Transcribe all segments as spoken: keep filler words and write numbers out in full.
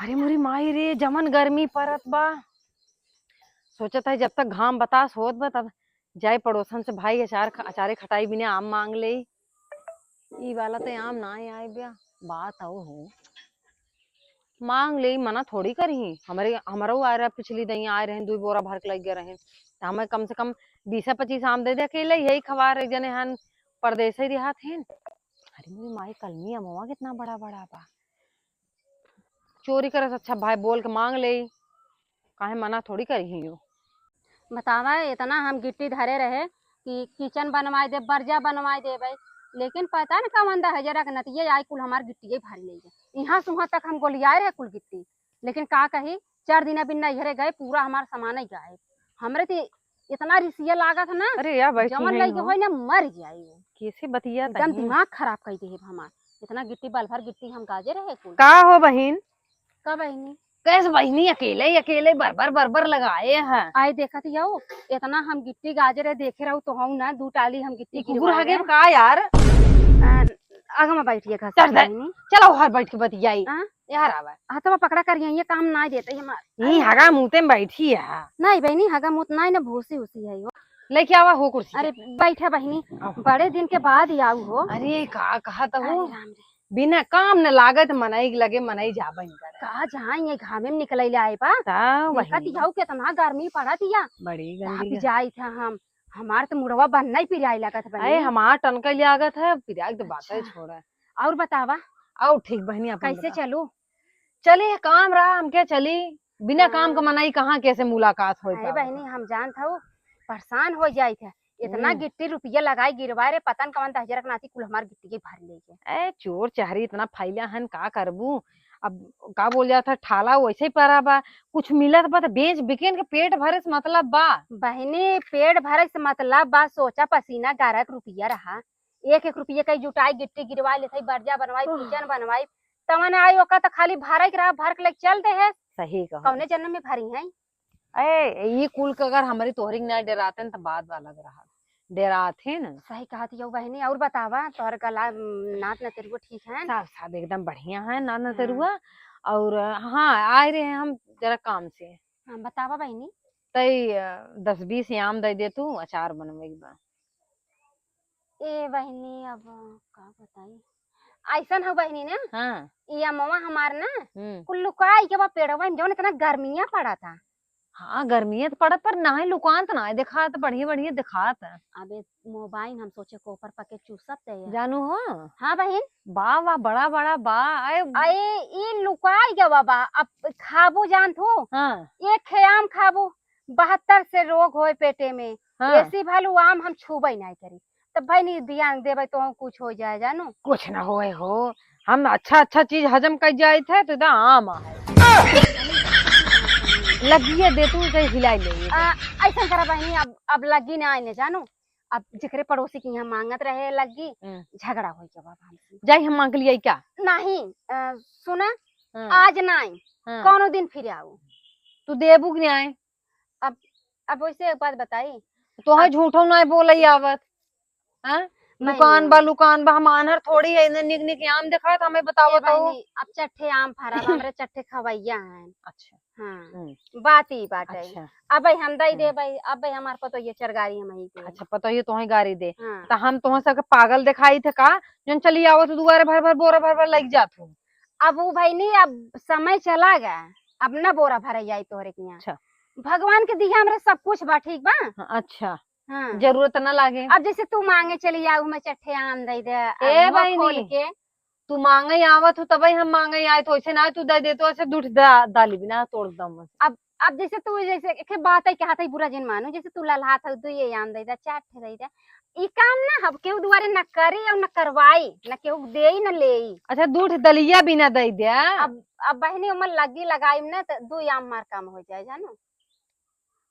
अरे मोरी माई रे, जमन गर्मी परत बा। सोचत है जब तक घाम बतास होत बा, तब जाए पड़ोसन से भाई अचार ख-, अचारे खटाई बिने आम मांग ले। ई वाला ते आम ना आए बा, बात आओ हो। मांग ले, मना थोड़ी करी। हमरे, हमरो आए रहे, पिछली दई आए रहे, दुई बोरा भर के लग गए रहे। त हमें कम से कम बीस पच्चीस आम दे दे अकेले, यही खवार एक जने हन, परदेस ही देहात हन। अरे मोरी माई, कलमी अमवा कितना बड़ा बड़ा बा। चोरी करे से अच्छा भाई बोल के मांग ले, काहे मना थोड़ी करी हो। बतावा, इतना हम गिट्टी धरे रहे कि किचन बनवाए दे, बर्जा बनवाए देबे, लेकिन पता न कवन दहेजरा के नतिये आई, कुल हमार गिट्टिये भर ले गए। यहाँ से वहाँ तक हम गोलियाए रहे कुल गिट्टी, लेकिन का कही, चार दिन बिन नैहरे गए, पूरा हमार सामान ही गायब। हमरे तो इतना रिसिया लागत है ना, अरे यार, बैठी जवन है लइके हो। होई ना, मर जाई वो। कैसे बतिया एकदम तही? दिमाग खराब कर दे हमार। इतना गिट्टी, बल भर गिट्टी हम गाजे रहे कुल। का हो बहिन? का बहिनी? कैसे बहिनी, अकेले, अकेले बरबर, बरबर लगाए हैं। आए देखत ही हो, इतना हम गिट्टी गाजे रहे, देखे रहू तो हूँ ना, दू टाली हम गिट्टी ई कुकुर गिरवाए हगे रहे। का यार? आ, आगे में बैठिए घर से चल दे। बहिनी। चलो, हर बैठ के बतियाई। हाँ? यार आवे। हाथवा पकड़ा करिए, ये काम ना देते, ये मार। यही हगा मुते में बैठी है। नहीं बहिनी, हगा मुत नहीं ना, भूसी उसी है वो। लेके आवा हो कुर्सी। अरे बैठा बहिनी, आओ। बड़े दिन के बाद ही आऊ हो। अरे का कहत हो? अरे राम रे। बिना काम न लागत मनई के लगे मनई जाबे न करे। का जहाँ ये घामे में निकले ले आए बा। ता देखत वही। ही हो कितना गर्मी पड़त या। बड़ी ताप गंदी ग- जाई था हम। हमार तो मुड़वा बन नहीं पिराई लागत बहिनी। अरे हमार टनकई लागत है, पिराई तो बात ही अच्छा। छोड़ा। और बतावा? और ठीक बहिनी, अपन कैसे बता। चलू? चली, काम रहा, हम क्या चली, बिना काम का हाँ। मनई कहाँ कैसे मुलाकात होई अरे पावे? बहिनी, हम जानत हऊ, परेशान हो जाइत है। इतना हम्म। गिट्टी रुपया लगाई गिरवाए रे, पता न कवन दहेजरा के नाती कुल हमार गिट्टी के भर ले गए। ए, चोर चहरी इतना फैला हन, का करबू? अब का बोल जात है, ठाला वैसे ही परा बा, कुछ मिलत बा त बेच बिकेन के पेट भरे से मतलब बा। बहिनी, पेट भरे से मतलब बा, सोचा पसीना गारह के रुपया रहा, एक एक रुपया कई जुटाई, गिट्टी गिरवाई लेत हई, बर्जा बनवाई, ओह। किचन बनवाई, तवन आई ओका त खाली भरे के रहा, भर के लेके चल दे है। सही कहो। कौने जन्म में भरी है? ए, ई कुल के अगर हमरी तोहरी के ना डेराते न, त बात अलग रहा। डेरात है न। सही कहत हऊ बहिनी। और बतावा, तोहर गला, उम, नात नतरुआ ठीक है? सब, सब एकदम बढ़िया है, नात हाँ। नतरुआ। और हाँ, आए रहे हम जरा काम से। हाँ, बतावा बहिनी। तई, अ, दस बीस आम दे दे तू, अचार बनवे के बा। ए बहिनी, अब का बताई, ऐसन हो बहिनी ना, हाँ। ई अमवा हमार ना, हम्म। कुल लुकाई के बा पेड़वा में, जौन इतना गर्मिया पड़ा था। हाँ, गर्मिया तो पड़त, पर नाहीं लुकान तो नाहीं दिखात, बढ़िया बढ़िया दिखात है। अबे मोबाइल हम सोचे को ऊपर पके चूसत है। जानू हो? हाँ बहिन। बा, बा, बड़ा बड़ा बा। आए, आए, ई लुकाई गवा बा, अब खाबू जानत हो? हाँ। एक खे आम खाबू, बहत्तर से रोग होए पेटे में, हाँ। ऐसी भलू आम हम छूबे नहीं करी। तब भाई नहीं बियान देबे तो हम कुछ हो जाए, जानू। कुछ ना होए हो, हम अच्छा अच्छा चीज हजम कर जाए थे तो इधर आम आए। लगिए दे तू, इधर हिलाई ले। आ, ऐसा करा बहिनी, अब, अब लगी ना आने, जानू। अब जेकरे पड़ोसी के यहाँ मांगत रहे लगी, हम्म। झगड़ा होई के बाबा हमसे। जाई हम मांग लिया क्या? नहीं, अ, सुना, हम्म। आज नहीं, हम्म। कौनो दिन फिर आऊ। तू देबू कि नहीं? अब, अब वैसे एक बात बताई। तोहे अब झूठो ना बोलई आवत। हाँ? नहीं, दुकान बा, नहीं। लुकान बा, हम आन्हर थोड़ी है, इन्हें निक निक आम दिखात, हमें बताओ ए तो। बहिनी, अब चट्ठे आम फरा बा, हमरे चट्ठे खवैया हैं। अच्छा। हाँ, हम्म। बात ई बाटे। अच्छा। अब भाई हम दई हम्म। देबे, अब भाई हमार पतोहिया चरगारी हम ही के। अच्छा, पतोहिया तोहे गारी दे। हाँ। त हम तोहे सबके पागल दिखाई थे का? जौन चली आवत हो दुआरे भर भर बोरा भर भर लग जात हो। अब उ बहिनी, अब समय चला गया, अब ना बोरा भरे जाई तोहरे के यहाँ। अच्छा। भगवान के दिया हमरे सब कुछ बा, ठीक बा? हाँ, अच्छा। हाँ। जरूरत ना लागे। अब जैसे तू मांगे चली आऊ, मैं चट्ठे आम दे दे, ए अब मुंह बहिनी, खोल के। तू मांगे आवत हो, तबे हम मांगे आए, तो ऐसे ना तू दे दे, तो ऐसे दूठ दा-, दाली बिना तोड़ दम। अब, अब जैसे तू जैसे एक बात है, कहा था बुरा जिन मानू, जैसे तू लल्हात हो, दू ये आम दे दे, चार ठे दे दे, ई काम ना हम केहू दुआरे न करी और न करवाई, न केहू देई न लेई। अच्छा, दूठ दलिया बिना दे दे। अब, अब बहिनी, ओमन लगी लगाई ना, तो दू आम मार काम हो जाए, जानू।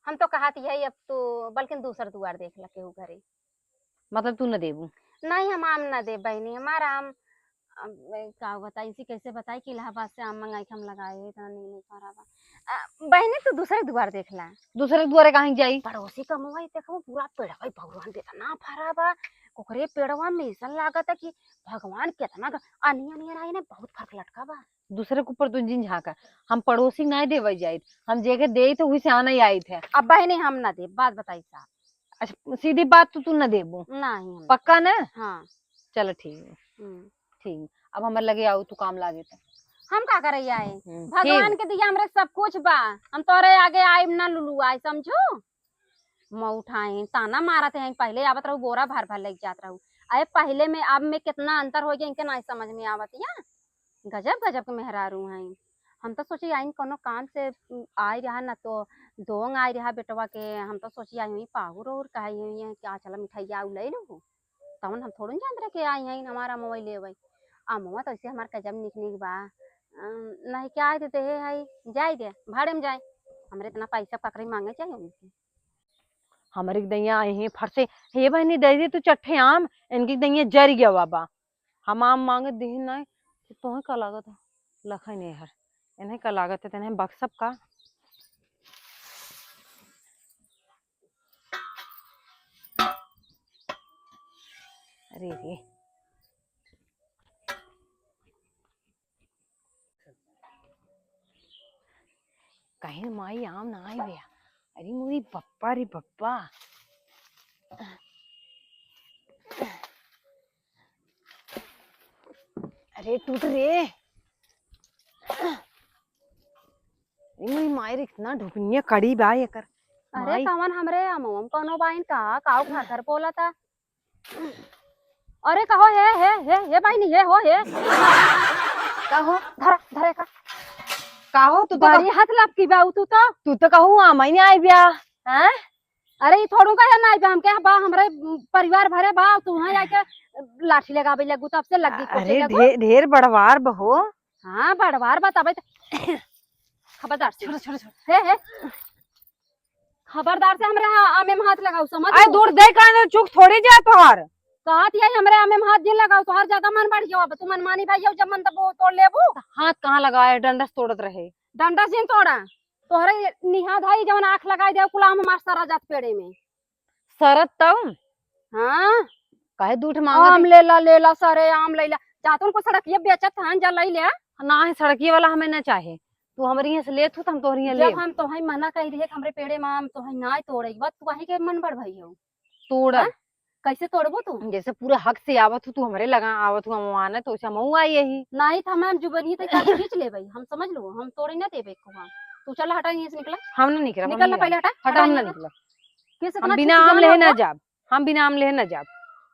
हम तो कहत यही, अब तू बल्कि दूसर दुआर देख ला केहू घरे। मतलब तू न देबू? नहीं, हम आम न देब बहिनी, हमार आम, अब, ए, का बताई, इसी कैसे बताई कि इलाहाबाद से आम मंगाई के हम लगाए, इतना नीक नीक फरा बा। अ, बहिनी, तू दूसरे दुआर देख ला। दूसरे दुआरे कहाँ जाई? पड़ोसी का मुँह देखबो, पूरा पेड़वा भगवान के इतना फरा बा, ओकरे पेड़वा में ऐसा लागत है कि भगवान कितना ग-, अनियन अनियन आई ने बहुत फर्क लटका बा। दूसरे के ऊपर तू जिन झाँका। हम पड़ोसी के नाहीं देवै जाइत, हम जेके देइत है, वही से आना ही आइत है। अब बहिनी, हम ना देब, बात बताई साफ। अच्छा, सीधी बात तो तू ना देबू? नहीं, हम पक्का ना। हाँ। चलो ठीक है। हम्म। ठीक, अब हमरे लगे आउ, तू काम लागे त। हम का करे आई? हम्म, भगवान ठीक। के दिया हमरे सब कुछ बा, हम तोरे आगे आइब ना लुलुआई, समझू? मऊ उठाई, ताना मारत हैं, पहिले आवत रहू, बोरा भर भर लेके जात रहू। अरे पहिले में अब में कितना अंतर होइ गया, इनके नाहीं समझ में आवत या। गजब गजब के मेहरारू हैं। हम तो सोची आइन कोनो काम से, उम, आई रहा ना तो दोंग आई रहा बेटवा के, हम तो सोची आई हुई पाहुर और कही हुई है कि आ चला मिठाइया आउ ले लू। तवन हम थोड़न जानत रहे कि आई हैं हमारा मोबाइल लेवै। आ मोबाइल तो ऐसे हमार गजब निक निक बा। अम, नहीं क्या आए देते है, है, जाए दे, भाड़े में जाए। हमरे इतना पैसा ककरे मांगे चाहिए उनके। हमरे के दैया आई हैं फरसे, "हे बहिनी, दे दे तू चट्ठे आम, इनके दैया जरि गवा बा।" हम आम मांगे दिहिन नाहीं, तो तोहे का लागत है? लखई नहीं हर, इन्हें का लागत है, तो इन्हें बक्सब का? अरे रे। कहीं माई आम ना आई बे। अरे मोरी बप्पा रे बप्पा। अरे टूट रे। अरे मोरी माई रे, इतना ढुकनिया कड़ी बा एकर। अरे माई। कवन हमरे आमवा में कौनो बाइन का, काऊ घर घर बोला था। अरे कहो हे, हे, हे, हे बहिनी, हे हो, हे। का हो? धरा, धरे का। का हो? तू तो बड़ी कह- हाथ लपकी बा तू तो। तू तो कहू आमई नहीं आई बिया, हैं? अरे ई थोड़ू का है ना आई बा, हमके बा, हमरे परिवार भरे बा, तू वहाँ जाके लाठी लगावे लगू, तब से लगी, अरे कुटे लगू। ढे-, ढेर बड़वार बहो। हाँ, बड़वार बा, तबे तो। खबरदार से। छोड़ो, छोड़ो, छोड़ो। हे, हे। खबरदार से हमरे हा-, आमे में हाथ लगाऊ, समझ आई लो? दूर दे, काहे चूक थोड़ी जाए तोहार। कहत यही हमरे आमे में हाथ जिन लगाऊ, तोहार ज्यादा मन बढ़ गयो। अब तू मनमानी भाई हो, जब मन तब तोड़ लेबू। हाथ कहाँ लगाए, डंडस तोड़त रहे। डंडस जिन तोड़ा, तोहरे निहा धाई जवन आँख लगाई दे, कुलाम हमार सारा जात पेड़े में। सरत तब? हाँ। काहे दूठ मांगत आम है? लेला, लेला, सारे आम लेला। जातुन को सड़किया बेचत हन, जा लई ले। ना है, सड़किया वाला हमें ना चाहे। तू हमरी यहाँ से लेत हो, तो हम तोहरी यहाँ जब लेब। हम तोहई मना कही रहे कि हमरे पेड़े में आम तोहई ना तोड़े, बात तू काहे के मन बढ़ भई हो? तोड़ब। हाँ? कैसे तोड़बो तू? जैसे पूरे हक से आवत हो, तू हमरे लगा आवत हो, हम वहाँ ना, तो वैसे हमहू आई यही। नहीं, तो हम, हम जुबनी तो काट खींच लेबे, हम समझ लो, हम तोड़े ना देबे एको आम। तू चल हटा, यहीं से निकला। हम ना निकलब, हम निकल ना, नहीं पहले जाब। हटा। हटा, हटा, हम ना यहीं से। निकलब। किस हम इतना बिना चुप आम जाना लेहे ना हुआ? जाब, हम बिना आम लेहे ना जाब।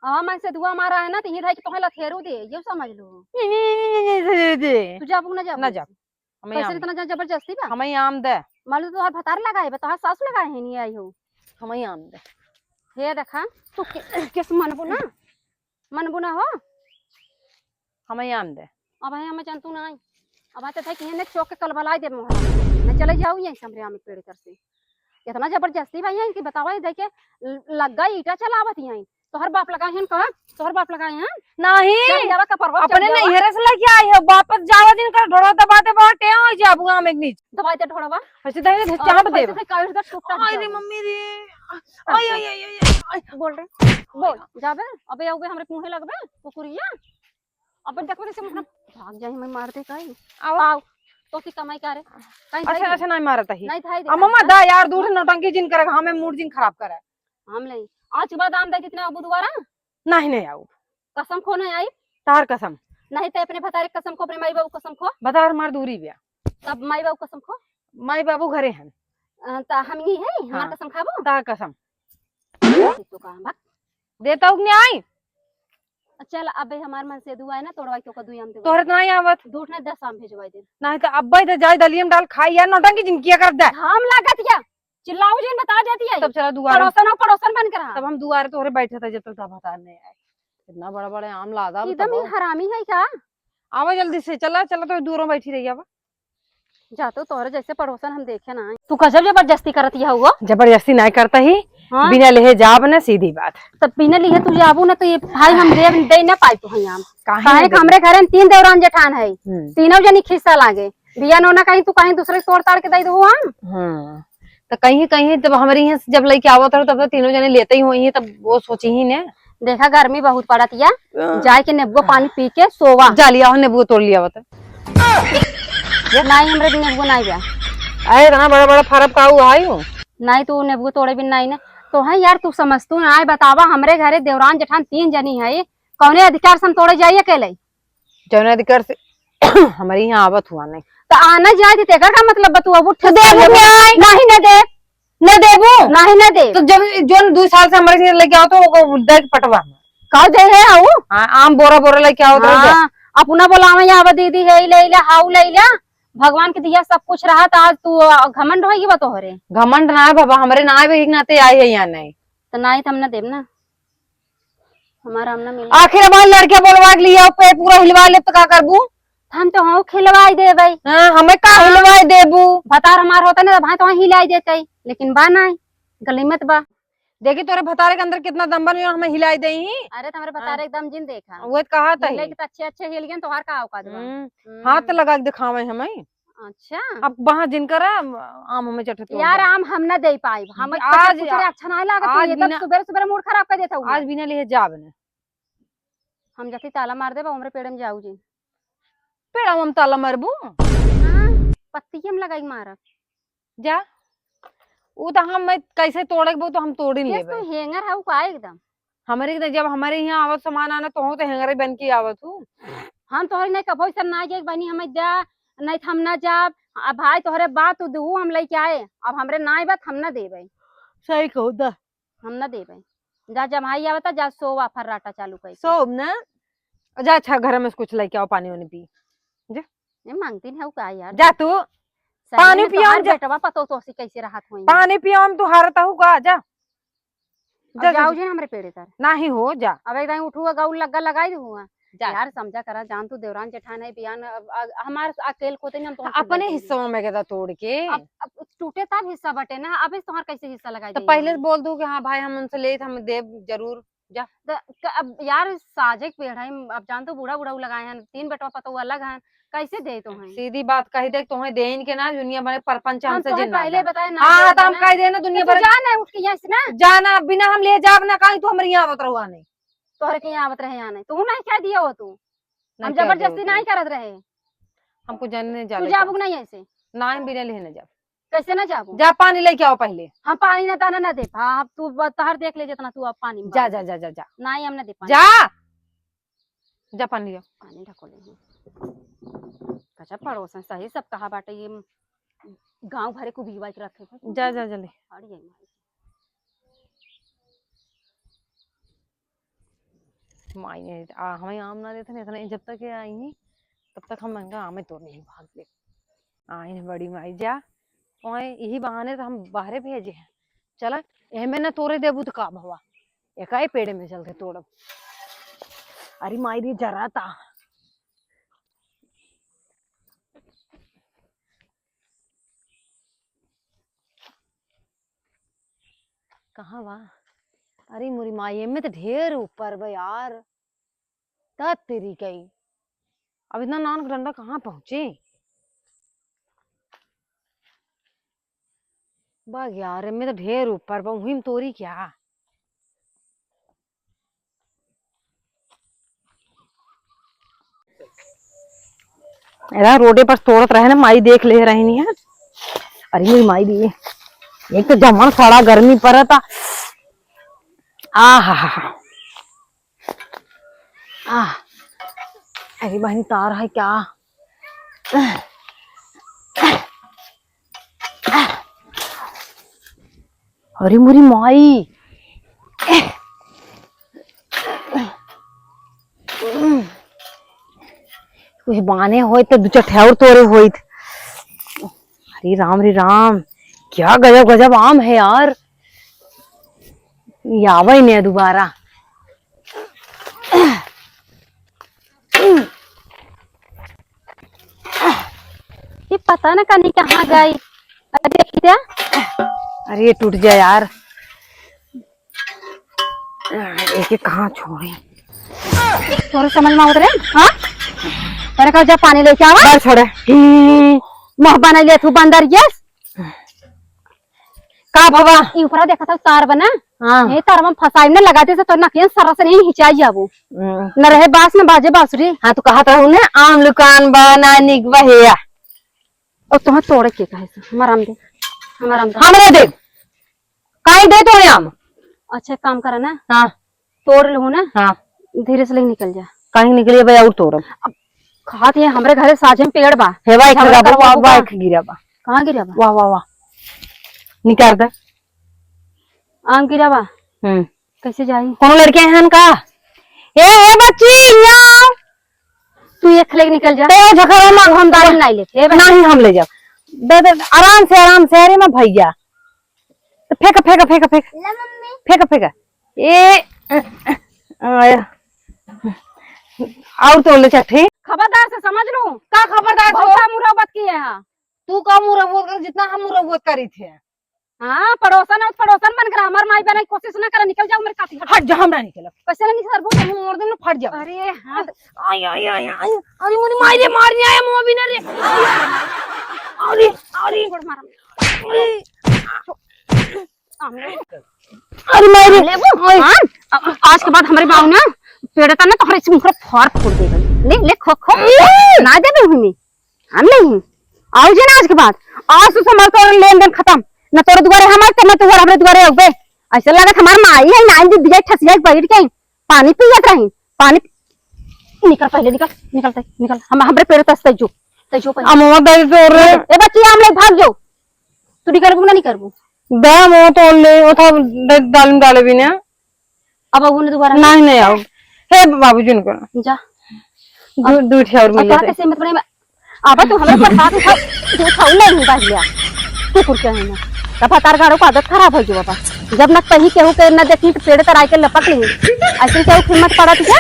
हाँ, मन से दुआ मारा है ना, तो ये धाई कि तोहे लथेरू दे, ये समझ लो। ये, ये, ये, ये, ये, ये। तू जाबू ना जाबू? ना जाब। हमें कैसे आम इतना दे। ज-, जबरदस्ती बा? हमें आम दे। मालूम तोहार भतार लगाए बा, तोहार सास लगाए है, नहीं आई हो। हमें आम दे। हे देखा, तू के-, केस मनबू ना? मनबू ना हो? हमें आम दे। अब है हमें जानतू ना आई। अब आते थे कि इन्हें चौक के कलबलाई दे मोहरा। मैं चले जाऊ यहीं से हमरे आम के पेड़ कर से। इतना जबरदस्ती भाई है कि बतावा, ये देखे ल-, लग्गा ईटा चलावत यहीं। तोहर बाप लगाए हैं का? तोहर बाप लगाए हैं? नहीं। चल, जावा कपरवा, चल, अपने जावा। नैहरे से लेके आई है, वापस जावा दिन कर ढोड़ा दबाते बहुत टेम हो जाबू हम एक नीच। दबाते ढोड़वा। ऐसे दे दे, और चाप दे। पैसे से कागज का टुकड़ा अरे निकाल। मम्मी रे। हाँ, आई, आई, आई, आई, आई। बोल रे। बोल, जाबे? अबे अबे हमरे मुंहे लगबे, कुकुरिया। अबे देखो जैसे मतलब भाग जाए, मैं मार दे काई। आओ। आओ। तो की कमाई करे? कहीं अच्छा, जाई? अच्छा, नहीं मारत ही। नहीं खाई दे अब मम्मा काई? दा यार, दूर नौटंकी जिन करे, हमें मूड जिन खराब करे। हम नहीं। आज के बाद आम दे कितने अबू दोबारा? नहीं, नहीं आऊ। कसम खो नहीं आई? तार कसम। नहीं तो अपने भतारे कसम खो, अपने माई बाबू कसम खो। बता हमार दूरी बिया। तब माई बाबू कसम खो। माई बाबू घरे हैं। अ, त हम ही है, हमार हाँ। कसम खाबो? तार कसम। तो कहाँ बा? देता हूँ कि नहीं आई? चल अबे हमार मन से दुआ है ना, तोड़वाई तो का दुई आम दे। तोहरे तो नहीं आवत। दूठ ना दस आम भेजवाई दे। नहीं तो अब्बा इधर जाए दलियम डाल खाई यार, नौटंकी जिन किया कर दे। घाम लागत या। चिल्लाऊ जिन बता जाती है। तब चला दुआरे। पड़ोसन हो, पड़ोसन बन के रहा। तब हम दुआरे तोहरे बैठे थे जब तक तब बता नहीं आए। इतना बड़ा बड़ा आम लादा एकदम ही बताओ। हरामी है का? आवा जल्दी से, चला, चला तो दूरों बैठी रही आवा। जा तो तोहरे जैसे पड़ोसन हम देखे ना। तू गजब जबरदस्ती करत यह हुआ। जबरदस्ती नहीं करता ही, हाँ? बिना लेहे जाब ना, सीधी बात। तब बिना लेहे तू जाबू ना तो ये भाई हम देव दे ना पाई तू हम। काहे काहे ना कि हमरे घरे में तीन देवरान जेठान है, हम्म। तीनों जनी खिस्सा लागे। बिया नोना कहीं तू कहीं दूसरे के तोड़ ताड़ के दे दू हम। हम्म। तो कहीं कहीं जब हमारे यहाँ से जब लेके आवत रहो तब तो तीनों जने लेते ही हुई हैं, तब वो सोची ही ने। देखा गर्मी बहुत पड़त या, हाँ। जाए के नेबुआ पानी पी के सोवा। जा लिया हो नेबुआ तोड़ लिया आवत। नाहीं, हमरे बिन नेबुआ नाहीं बा। अरे, इतना बड़ा बड़ा फरब का हुआ है यू? नाहीं, तू नेबुआ तोड़े बिन नाहीं ना। तो है यार, तू समझ, तू आए बतावा, हमरे घरे देवरान जेठान तीन जनी है, कौने अधिकार से हम तोड़े जाइए अकेले? जौने अधिकार से हमारे यहाँ आवत हुआ नहीं। तो आना जाए थी, तेकर का मतलब बा, तू अब उठ तो के देबू चले कि नाहीं? नाहीं, ना दे, ना देबू। नाहीं, ना दे। तो जब जोन दो साल से हमारे से लेके आओ, तो वो दे के पटवा। का दे है हाउ? हाँ, आम बोरा बोरा लेके आओ, तो हाँ, अपना बोलावे, यहाँ आवा दीदी, है, ले ले, हाउ ले ले। भगवान के दिया सब कुछ रहा, तो आज तू, अ, घमंड होई बा तोहरे। घमंड ना है बाबा, हमरे ना है, एक नाते आए है यहाँ नहीं। तो नाहीं, तो हम ना देब ना। हमारा हम ना मिले। आखिर हमार लड़के बोलवा के लिया, पेट पूरा हिलवा ले तो का करबू? हम तो हाँ खिलवाई देबै। हाँ, हमें का हाँ। हिलवाई देबू? भतार हमार होता ना, भाई तो हिलाई देते, लेकिन बा नाहीं, गलीमत बा। देखी तोरे भतारे के अंदर कितना दम बा, हमें हिलाई देही। अरे, तो हमरे हाँ। भतारे एकदम जिन देखा। वो कहा था मिले ही। कि तो अच्छे अच्छे हिल गए, तोहार का औकात बा? हम्म। हम्म। हाथ लगा के दिखावे हमें। अच्छा। अब वहाँ जिनकर आम हमें चटत यार, होगा। आम हम ना दे पाइब। हम आज कुछ अच्छा नहीं लागत आज है, ये तो बिना सुबह सुबह मूड खराब कर देता हूँ। आज बिना लिए जाब ने। हम जाती ताला मार देबा, हमरे पेड़ में जाऊ जी। पेड़ में हम ताला मारबू? हाँ, पत्ती हम लगाई मारब। जा। उ तो हम मैं कैसे तोड़े के, वो तो हम तोड़ ही केस लेबे। तू हेंगर हऊ का एकदम? हमरे के तो जब हमरे यहाँ आवत सामान आना, तो हो तो हेंगरे बन के आवत हूँ। हम तोहरे नहीं कबो ऐसा ना जाए बनी, हमें जा, नहीं तो हम ना जाब। अब भाई तोहरे बात तू दू हम लेके आए, अब हमरे ना बात हम ना देबे। सही कहू दा। हम ना देबे। जा जमाई आवता, जा सोवा फर्राटा चालू कर। सोब ना। जा अच्छा घर में से कुछ लेके आओ, पानी वानी पी। जा। ये मांगती नहीं हऊ का यार? जा तू। सही पानी में पियो, तोहार जा। बेटवा पतो तो सी कैसे रहत होई? पानी पियो, हम तू हारता हूँ का? जा। अब जा, जा, जाओ जा। जी हमरे पेड़े तर। नाही हो, जा। अब एकदम उठुआ गौल लग्गा लगाई दू हुआ। जा। यार समझा करा, जान तू देवरान जेठान है, बियान अब, अब हमार अकेल को तो नहीं, हम तो अपने हिस्सों में गदा तोड़ के। अब, अब टूटे तब हिस्सा बटे ना, अब इस तोहार कैसे हिस्सा लगाई तो देई पहले हम? बोल दू कि हाँ भाई, हम उनसे लेत, हम देब जरूर। जा। त क-, अब यार साजे के पेड़ है, अब जान तो बूढ़ा बूढ़ा लगाए हैं, तीन बेटवा पतोह अलग हैं, कैसे दे तो हैं? सीधी बात कही दे, तोहे देइन के ना, दुनिया भर परपंच हम हमसे तोहे जिन ना पहले बा। बताए ना हाँ, दे तो हम ना। कह दे ना, दुनिया तो तू भर जा ना उठ के यहाँ से ना। जा ना, बिना हम ले जाब ना, कहीं तू हमरे यहाँ आवत रहुआ नहीं। तोहरे के यहाँ आवत रहे यहाँ नहीं, तू नहीं कह दिया हो तू। हम नहीं कह दिया जबरदस्ती हो तू। नहीं करत रहे। हमको जाने नहीं तू जाने जाबू का। कि नहीं ऐसे? ना, हम बिना लेने जाब। कैसे ना जाबू? जा पानी लेके आओ पहले। हम पानी ना दाना ना दे। हाँ, अब तू ब-, तहर देख ले जितना तू अब पानी में जा, बाबू। जा, जा, जा, जा। नहीं, हम ना दे पानी। जा। जा पानी लिया। पानी ढको ले हूँ। कचा पड़ोसन सही सब कहा बाटे ये गाँव भरे को बीवाई के रखे थे। जा, जा, जल्दी। अरे ये माई। माई ने आ, हमें आम ना देते ना, इतना जब तक ये आई नहीं, तब तक हम इनका आमे तोड़ नहीं भाग दे। आई ने बड़ी माई जा, ओए यही बहाने तो हम बाहरे भेजे हैं। चला, एमे ना तोड़े देबू तो का भवा, एकाई पेड़े में चल के तोड़ब। अरे माई रे जरा ता। कहाँ बा? अरे मोरी माई, एमे तो ढेर ऊपर बा यार। ता तेरी गई। अब इतना नान डंडा कहाँ पहुँची? बा यार, एमे तो ढेर ऊपर बा, उही में तोरी क्या? एरा रोडे पर तोड़त रहे ना, माई देख ले रहनी है। अरे मेरी माई दी, एक तो जमन खड़ा गर्मी परता। आहा हा हा। आह, अरे बहन तार है क्या? अरे मोरी माई, कुछ बाने होइत तो दू चार ठे और तोरे होइत। अरे राम रे राम, क्या गजब गजब आम है यार। ये आवे ही नहीं दोबारा। ये पता ना कनी कहाँ गई। अरे देखी क्या? अरे ये टूट जाए यार। एक एक कहाँ छोड़े? तोरे समझ में आवत रहे? हाँ? अरे का जा पानी लेके आवा। बस छोड़े। हम्म, मुँह बना ले तू बंदर ये। का भवा? ई ऊपरा देखत हौ तार बा ना? हाँ। ए तार में फसाई में लगा दे से तो नकियन सरस नहीं हिचाई जाबो। हम्म। न रहे बास न बाजे बांसुरी। हाँ, तो कहत रहू ना, आम लुकान बा, ना निक बा, हे या। और तुम्हें तोड़े के कहे से? हमार आम दे। हमार आम दे। हमरे दे। काहे दे तोड़े आम? अच्छा, एक काम करा ना। हाँ। तोड़ लहू ना। हाँ। धीरे से लेके निकल जा। काहे निकलिए भाई, और तोड़ब। अब खात है, हमरे घरे साझे में पेड़ बा। हे भाई, झगड़ा खा बा, करवाबू बा, का? एक गिरा बा। कहाँ गिरा बा? वाह, वाह, वाह। निकाल दे। आम गिरा बा। हम्म। कैसे जाई? कौन लड़के हैं का? ए, ए बच्ची, यहाँ। तू एक लेके निकल जा। ए, झगड़ा ना। हम दाल नहीं लेते। ए बच्ची। नहीं, हम ले जाओ। दे, दे, आराम से, आराम से। अरे मैं भैया। तो फेंक, फेंक, फेंक, फेंक। ले मम्मी। फेंक, फेंक। ए, आया। और तो ले चट्टी। खबरदार से समझ लू। का खबरदार से? बहुत मुरौबत की है, हाँ। तू का मुरौबत कर, जितना हम मुरौबत करी थे। हाँ, पड़ोसन और पड़ोसन बन कर हमार माई बने की कोशिश ना करे, निकल जाओ मेरे खातिर। हट जा, हम ना निकलब। कैसे ना निकलबू? हम मोड़ देम ना, फट जाओ। अरे, हाँ। आई, आई, आई, आई, अरे मोरी माई रे, मार नहीं आया, मुआ भी ना रे। अरे, अरे। गोड़ मारा। अरे। सामने। अरे माई रे। लेबू? हाँ, आ-, आज के बाद हमरे बाऊ ना, पेड़ का ना तोहरे से मुखरा फार फोड़ देबे। ले, ले, खो, खो। ना देबे हमें। हम नहीं। आऊ जे ना आज के बाद। आज से हमार तोर लेन देन खतम। न तोरे दुआरे हम आए, न तू हमरे दुआरे आउबे। ऐसे लगत हमार माई है, नाइन दिन बिजय ठसिया बैठ के पानी पियत रही। पानी पी-, निकल पहले, निकल, निकल, निकल। हम, हमरे पेड़ तस तै जो। तै जो पहले। अमवा दे तोरे। ए बच्ची, आम ले भाग जो। तू निकलबू ना, निकलबू? दे, अमवा तोड़ ले, ओ था दे, दाल में डाले भी ना। अब आऊ ना दोबारा? नहीं, नहीं आऊ। हे बाबूजी, उनको ना। जा। दू, अब दू ठे और अब मिल तोरा जाते। कैसे मत बने, अब तू हमरे प्रसाद उठा, तू उठाऊ नहीं बा लिया। कुकुर के है ना। तब हतार गाड़ो का आदत खराब हो गई बाबा। जब ना कहीं केहू के ना देखी तो पेड़ तर आके लपक ली। ऐसे केहू हिम्मत पड़ा थी क्या?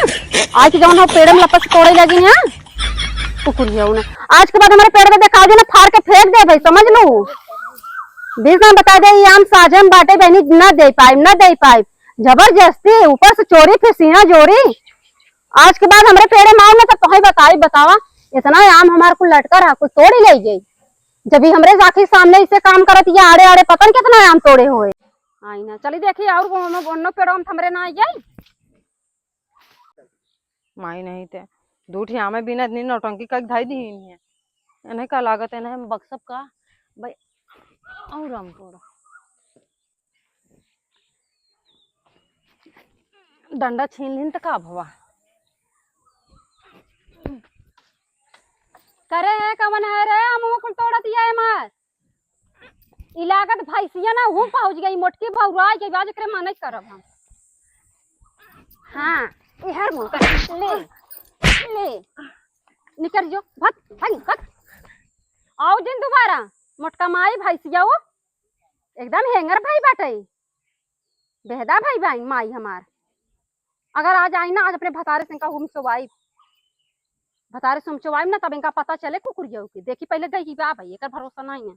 आज जौन हो पेड़ में लपक तोड़े लगी ना। कुकुर ही हो ना। आज के बाद हमारे पेड़ में देखा जो ना फाड़ के फेंक दे भाई, समझ लू। बीस ना बता दे, ये आम साझे में बाटे बहनी, ना दे पाइब, ना दे पाइब। जबरदस्ती, ऊपर से चोरी, फिर सीना जोरी। आज के बाद हमरे पेड़े में आव ना, तो तोहे बताई, बतावा, इतना आम हमार कुल लटका रहा, कुल तोड़ी ले जाई। जब ही हमरे आँखी सामने इसे काम करत, ये आड़े आड़े पता न कितना आम तोड़े होए। आई ना, चली देखी, और वो, वो, वो पेड़ों में हमरे ना आई जाई। माई नहीं ते, दू ठे आमे बिना इतनी नौटंकी कइके धई दिहिन है। इन्हें का लागत है, इन्हें हम बक्सब का? भाई, और हम तोड़ा। डंडा छीन लिन त का भवा? करे है, कवन है रे? हम कुल तोड़त ये मार। ई लागत भैंसिया ना, हूँ पहुँच गई, मोटकी भौरा के बाद एकरे माने करब हम। हाँ, इहर मुँह कर, ले, ले, निकर जो, भग, भग, भग। आउ जिन दोबारा, मोटका माई भैंसिया वो, एकदम हेंगर भाई बाटे, बेहदा भाई बाई माई हमार। अगर आज आई ना, आज अपने भतारे से इनका हम चोवाई, भतारे से हम चोवाई ना, तब इनका पता चले कुकुरिया के। देखी पहले गई कि बा भाई, एकर भरोसा नहीं है।